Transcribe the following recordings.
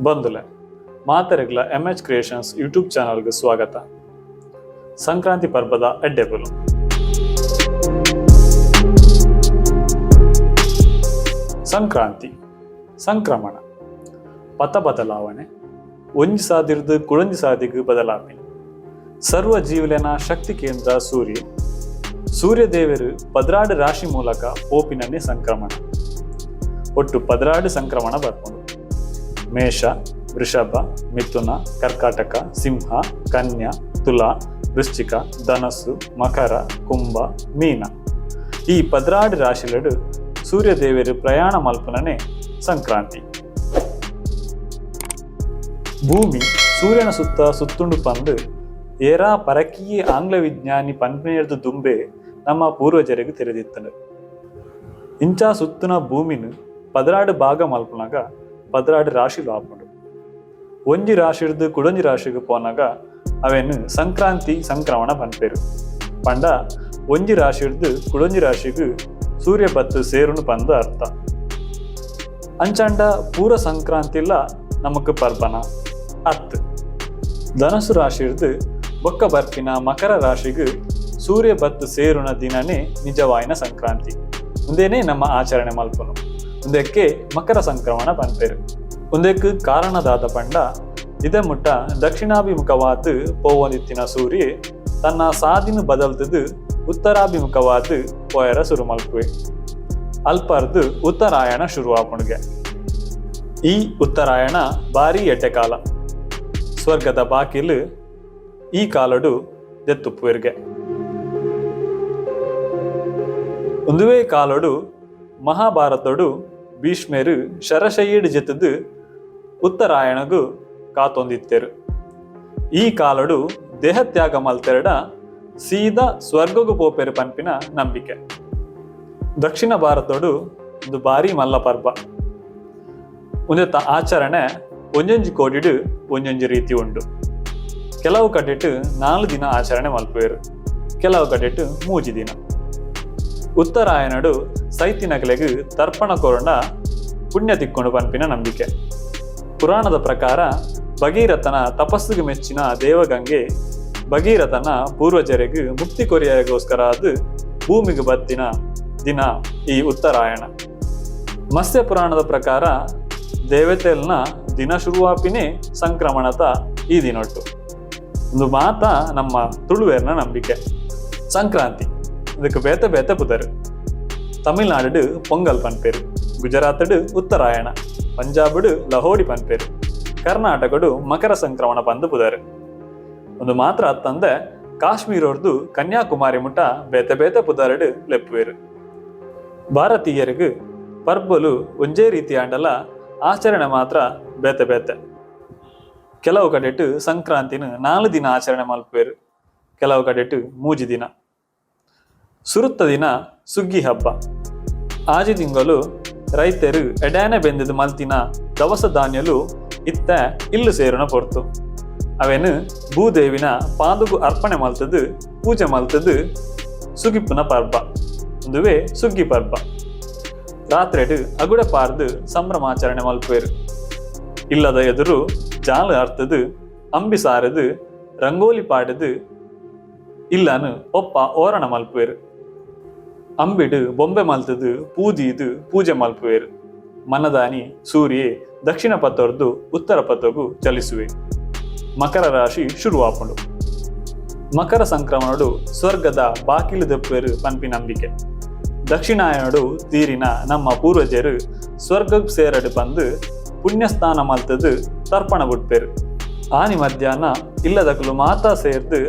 ಬಂದುಲೆ ಮಾತೆರೆಗ್ಲ M H creations YouTube ಚಾನಲ್ಗೆ ಸ್ವಾಗತ. ಸಂಕ್ರಾಂತಿ ಪರ್ಬದ ಎಡ್ಡೆಬಲು. ಸಂಕ್ರಾಂತಿ, ಸಂಕ್ರಮಣ, ಪಥ ಬದಲಾವಣೆ, ಒಂಜಿ ಸಾದಿರ್ದು ಕುಡೊಂಜಿ ಸಾದಿಗ್ ಬದಲಾಪಿ. ಸರ್ವ ಜೀವಲೆನ ಶಕ್ತಿ ಕೇಂದ್ರ ಸೂರ್ಯ. ಸೂರ್ಯ ದೇವರು 12 ರಾಶಿ ಮೂಲಕ ಪೋಪಿನನ್ನೇ ಸಂಕ್ರಮಣ. ಒಟ್ಟು 12 ಸಂಕ್ರಮಣ ಬರ್ಪುಂಡು. ಮೇಷ, ವೃಷಭ, ಮಿಥುನ, ಕರ್ಕಾಟಕ, ಸಿಂಹ, ಕನ್ಯಾ, ತುಲಾ, ವೃಶ್ಚಿಕ, ಧನಸ್ಸು, ಮಕರ, ಕುಂಭ, ಮೀನ. ಈ 12 ರಾಶಿಲಡು ಸೂರ್ಯದೇವರು ಪ್ರಯಾಣ ಮಲ್ಪುನನೆ ಸಂಕ್ರಾಂತಿ. ಭೂಮಿ ಸೂರ್ಯನ ಸುತ್ತ ಸುತ್ತುಂಡು ಪಂದು ಏರಾ ಪರಕೀಯ ಆಂಗ್ಲ ವಿಜ್ಞಾನಿ ಪನ್ಪಿನೇರ್ದು ದುಂಬೆ ನಮ್ಮ ಪೂರ್ವಜರಿಗೆ ತೆರೆದಿತ್ತನು. ಇಂಚ ಸುತ್ತುನ ಭೂಮಿನ 12 ಭಾಗ ಮಲ್ಪುನಾಗ 12 ರಾಶಿಲು ಆಪುಂಡು. ಒಂಜಿ ರಾಶಿರ್ದು ಕುಡೊಂಜಿ ರಾಶಿಗೆ ಪೋನಾಗ ಅವೇನು ಸಂಕ್ರಾಂತಿ, ಸಂಕ್ರಮಣ ಪನ್ಪೇರು. ಪಂಡ ಒಂಜಿ ರಾಶಿರ್ದು ಕುಡೊಂಜಿ ರಾಶಿಗೆ ಸೂರ್ಯ ಬತ್ತು ಸೇರುನು ಪಂದು ಅರ್ಥ. ಅಂಚಾಂಡ ಪೂರ ಸಂಕ್ರಾಂತಿಲ್ಲ ನಮಕ್ ಪರ್ಬನ ಅತ್. ಧನಸು ರಾಶಿರ್ದು ಬೊಕ್ಕ ಬರ್ಪಿನ ಮಕರ ರಾಶಿಗೆ ಸೂರ್ಯ ಬತ್ತು ಸೇರುನ ದಿನನೇ ನಿಜವಾಯಿನ ಸಂಕ್ರಾಂತಿ. ಉಂದೇನೆ ನಮ್ಮ ಆಚರಣೆ ಮಲ್ಪುನು. ಉಂದಕ್ಕೆ ಮಕರ ಸಂಕ್ರಮಣ ಪನ್ಪೇರು. ಉಂದೆಕ್ ಕಾರಣದಾದ ಪಂಡ, ಇದ ಮುಟ್ಟ ದಕ್ಷಿಣಾಭಿಮುಖವಾದ ಪೋವೊಂದಿತ್ತಿನ ಸೂರ್ಯ ತನ್ನ ಸಾದಿನ ಬದಲ್ತದು ಉತ್ತರಾಭಿಮುಖವಾದ ಪೋಯರ ಶುರು ಮಲ್ಪುವೆ. ಅಲ್ಪರ್ದು ಉತ್ತರಾಯಣ ಶುರುವಾಪುಣ್ಗೆ. ಈ ಉತ್ತರಾಯಣ ಭಾರಿ ಎಡ್ಡೆ ಕಾಲ. ಸ್ವರ್ಗದ ಬಾಕಿಲು ಈ ಕಾಲಡು ದೆತ್ತುಪ್ಪುವೆರ್ಗೆ. ಒಂದುವೇ ಕಾಲಡು ಮಹಾಭಾರತಡು ಭೀಷ್ಮೇರು ಶರಶೈಡ್ ಜೆತ್ತದು ಉತ್ತರಾಯಣಗು ಕಾತೊಂದಿತ್ತೆರು. ಈ ಕಾಲಡು ದೇಹತ್ಯಾಗ ಮಲ್ತೆರಡ ಸೀದಾ ಸ್ವರ್ಗಗು ಪೋಪೆರು ಪನ್ಪಿನ ನಂಬಿಕೆ. ದಕ್ಷಿಣ ಭಾರತಡು ಒಂದು ಭಾರಿ ಮಲ್ಲ ಪರ್ಬ. ಉಂದೆತ ಆಚರಣೆ ಒಂಜೊಂಜಿ ಕೋಡಿಡು ಒಂಜೊಂಜಿ ರೀತಿ ಉಂಡು. ಕೆಲವು ಕಡೆಟ್ 4 ದಿನ ಆಚರಣೆ ಮಲ್ಪುವೆರು, ಕೆಲವು ಕಡೆಟ್ 3 ದಿನ. ಉತ್ತರಾಯಣಡು ಸೈತಿನಗಲೆಗ್ ತರ್ಪಣ ಕೊರಂಡ ಪುಣ್ಯ ತಿಕ್ಕೊಂಡು ಪನ್ಪಿನ ನಂಬಿಕೆ. ಪುರಾಣದ ಪ್ರಕಾರ ಭಗೀರಥನ ತಪಸ್ಸಿಗೆ ಮೆಚ್ಚಿನ ದೇವಗಂಗೆ ಭಗೀರಥನ ಪೂರ್ವಜರಿಗೆ ಮುಕ್ತಿ ಕೊರಿಯಗೋಸ್ಕರ ಅದು ಭೂಮಿಗೆ ಬತ್ತಿನ ದಿನ ಈ ಉತ್ತರಾಯಣ. ಮತ್ಸ್ಯ ಪುರಾಣದ ಪ್ರಕಾರ ದೇವತೆಲ್ನ ದಿನ ಶುರುವಾಪಿನೇ ಸಂಕ್ರಮಣದ ಈ ದಿನೊಟ್ಟು. ಒಂದು ಮಾತ ನಮ್ಮ ತುಳುವೇರ್ನ ನಂಬಿಕೆ. ಸಂಕ್ರಾಂತಿ ಇದಕ್ಕೆ ಬೇತೆ ಬೇತೆ ಪುದರು. ತಮಿಳ್ನಾಡು ಪೊಂಗಲ್ ಪನ್ಪೇರು, ಗುಜರಾತಡು ಉತ್ತರಾಯಣ, ಪಂಜಾಬುಡು ಲಹೋಡಿ ಪನ್ಪೇರು, ಕರ್ನಾಟಕಡು ಮಕರ ಸಂಕ್ರಮಣ ಪಂದು ಪುದರು. ಒಂದು ಮಾತ್ರ ಅತ್ತಂದೆ ಕಾಶ್ಮೀರೊರ್ದು ಕನ್ಯಾಕುಮಾರಿ ಮುಟ್ಟ ಬೇತೆ ಬೇತೆ ಪುದರಡು ಲೆಪ್ಪುವೇರು. ಭಾರತೀಯರಿಗೆ ಪರ್ಬಲು ಒಂಜೇ ರೀತಿ ಆಂಡಲ ಆಚರಣೆ ಮಾತ್ರ ಬೇತೆ ಬೇತೆ. ಕೆಲವು ಕಡೆಟು ಸಂಕ್ರಾಂತಿನ 4 ದಿನ ಆಚರಣೆ ಮಲ್ಪುವೇರು, ಕೆಲವು ಕಡೆಟು 3 ದಿನ. ಸುರುತ್ತ ದಿನ ಸುಗ್ಗಿ ಹಬ್ಬ. ಆಜಿ ತಿಂಗಳು ರೈತರು ಎಡ್ಯಾನೆ ಬೆಂದದ ಮಲ್ತಿನ ದವಸ ಧಾನ್ಯಲು ಇತ್ತ ಇಲ್ಲು ಸೇರುನ ಪೊರ್ತು. ಅವೇನು ಭೂದೇವಿನ ಪಾದುಗು ಅರ್ಪಣೆ ಮಲ್ತದು ಪೂಜೆ ಮಲ್ತದು ಸುಗಿಪ್ಪುನ ಪರ್ಬ. ಒಂದುವೇ ಸುಗ್ಗಿ ಪರ್ಬ. ರಾತ್ರೆಡು ಅಗುಡ ಪಾರ್ದು ಸಂಭ್ರಮಾಚರಣೆ ಮಲ್ಪುವೇರು. ಇಲ್ಲದ ಎದುರು ಜಾಲು ಅರ್ತದು ಅಂಬಿ ಸಾರದು ರಂಗೋಲಿ ಪಾಡದು ಇಲ್ಲನು ಒಪ್ಪ ಓರಣ ಮಲ್ಪುವೇರು. ಅಂಬಿಡು ಬೊಂಬೆ ಮಲ್ತದು ಪೂಜೀದು ಪೂಜೆ ಮಲ್ಪುವೇರು. ಮನದಾನಿ ಸೂರ್ಯೆ ದಕ್ಷಿಣ ಪಥೊರ್ದು ಉತ್ತರ ಪಥಗೂ ಚಲಿಸುವೆ. ಮಕರ ರಾಶಿ ಶುರುವಾಪುಂಡು. ಮಕರ ಸಂಕ್ರಮಣಡು ಸ್ವರ್ಗದ ಬಾಕಿಲು ದೆಪ್ಪೇರು ಪನ್ಪಿ ನಂಬಿಕೆ. ದಕ್ಷಿಣಾಯನಡು ತೀರಿನ ನಮ್ಮ ಪೂರ್ವಜರು ಸ್ವರ್ಗ ಸೇರಡು ಬಂದು ಪುಣ್ಯಸ್ಥಾನ ಮಲ್ತದು ತರ್ಪಣ ಬಿಡ್ಪೇರು. ಆನಿ ಮಧ್ಯಾಹ್ನ ಇಲ್ಲದಕಲು ಮಾತಾ ಸೇರ್ದು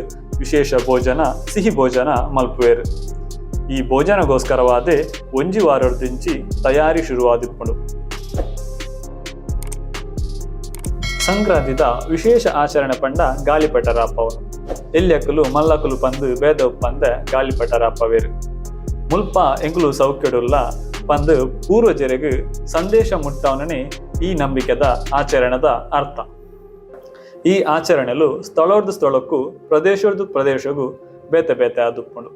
ವಿಶೇಷ ಭೋಜನ, ಸಿಹಿ ಭೋಜನ ಮಲ್ಪುವೇರು. ಈ ಭೋಜನಗೋಸ್ಕರವಾದೆ ಒಂಜಿ ವಾರದಿಂಚಿ ತಯಾರಿ ಶುರುವಾದಿಪ್ಪುಂಡು. ಸಂಕ್ರಾಂತಿದ ವಿಶೇಷ ಆಚರಣೆ ಪಂಡ ಗಾಳಿಪಟ ರಾಪವನು. ಎಲ್ಯಕುಲು ಮಲ್ಲಕುಲು ಪಂದು ಬೇದ ಉಪ್ಪಂದೆ ಗಾಳಿಪಟ ರಾಪವೇರು. ಮುಲ್ಪ ಎಂಕುಲು ಸೌಖ್ಯಡುಲ್ಲ ಪಂದು ಪೂರ್ವಜರಿಗೆ ಸಂದೇಶ ಮುಟ್ಟವನೇ ಈ ನಂಬಿಕೆದ ಆಚರಣೆದ ಅರ್ಥ. ಈ ಆಚರಣೆಲು ಸ್ಥಳೋರ್ದು ಸ್ಥಳಕ್ಕೂ ಪ್ರದೇಶರ್ದು ಪ್ರದೇಶಗೂ ಬೇತೆ ಬೇತೆ ಆದುಪ್ಪುಂಡು.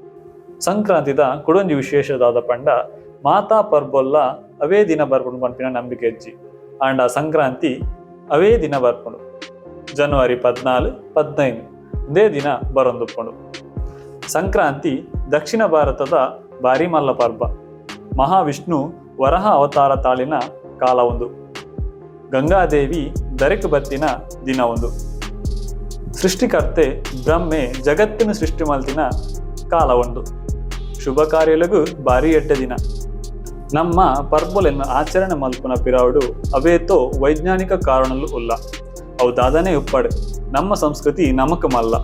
ಸಂಕ್ರಾಂತಿದ ಕುಡೊಂಜಿ ವಿಶೇಷದಾದ ಪಂಡ, ಮಾತಾ ಪರ್ಬೊಲ್ಲ ಅವೇ ದಿನ ಬರ್ಪುಂಡು ಪನ್ಪಿನ ನಂಬಿಕೆ ಹೆಜ್ಜಿ. ಆಂಡ ಸಂಕ್ರಾಂತಿ ಅವೇ ದಿನ ಬರ್ಪುಂಡು. ಜನವರಿ 14, 15 ಉಂದೇ ದಿನ ಬರೊಂದುಪ್ಪುಂಡು. ಸಂಕ್ರಾಂತಿ ದಕ್ಷಿಣ ಭಾರತದ ಬಾರಿ ಮಲ್ಲ ಪರ್ಬ. ಮಹಾವಿಷ್ಣು ವರಹ ಅವತಾರ ತಾಳಿನ ಕಾಲ ಉಂದು. ಗಂಗಾದೇವಿ ದರೆಕ್ ಬತ್ತಿನ ದಿನ ಉಂದು. ಸೃಷ್ಟಿಕರ್ತೆ ಬ್ರಹ್ಮೆ ಜಗತ್ತಿನ ಸೃಷ್ಟಿ ಮಲ್ತಿನ ಕಾಲ ಉಂದು. ಶುಭ ಕಾರ್ಯಗಳಿಗೂ ಭಾರಿ ಎಡ್ಡೆ ದಿನ. ನಮ್ಮ ಪರ್ಬೊಲೆನ್ ಆಚರಣೆ ಮಲ್ಪುನ ಪಿರಾವುಡು ಅವೇತೋ ವೈಜ್ಞಾನಿಕ ಕಾರಣಲು ಉಲ್ಲ. ಅವು ದಾದನೆ ಉಪ್ಪಡ್, ನಮ್ಮ ಸಂಸ್ಕೃತಿ ನಮಕ್ ಮಲ್ಲ.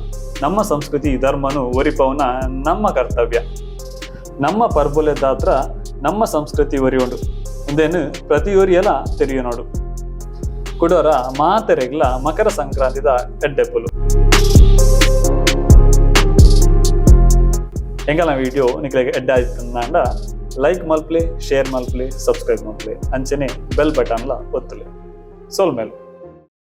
ನಮ್ಮ ಸಂಸ್ಕೃತಿ ಧರ್ಮನು ಒರಿಪವನ ನಮ್ಮ ಕರ್ತವ್ಯ. ನಮ್ಮ ಪರ್ಬೊಲೆ ದಾತ್ರ ನಮ್ಮ ಸಂಸ್ಕೃತಿ ಒರಿಯುಂಡು. ಉಂದೆನ್ ಪ್ರತಿಯೊರಿಯಲ ತೆರಿಯೊನೊಡು. ಕುಡೋರ ಮಾತೆರೆಗ್ಲ ಮಕರ ಸಂಕ್ರಾಂತಿದ ಎಡ್ಡೆಪ್ಪುಲು. ಎಂಕಲ್ನ ವಿಡಿಯೋ ನಿಕ್ಲೆಗ್ ಎಡ್ಡೆ ಆಯ್ತಂದಾಂಡ ಲೈಕ್ ಮಲ್ಪಲೆ, ಶೇರ್ ಮಲ್ಪಲೆ, ಸಬ್ಸ್ಕ್ರೈಬ್ ಮಲ್ಪಲೆ, ಅಂಚನೆ ಬೆಲ್ ಬಟನ್ಲ ಒತ್ತುಲೆ. ಸೊಲ್ಮೆಲು.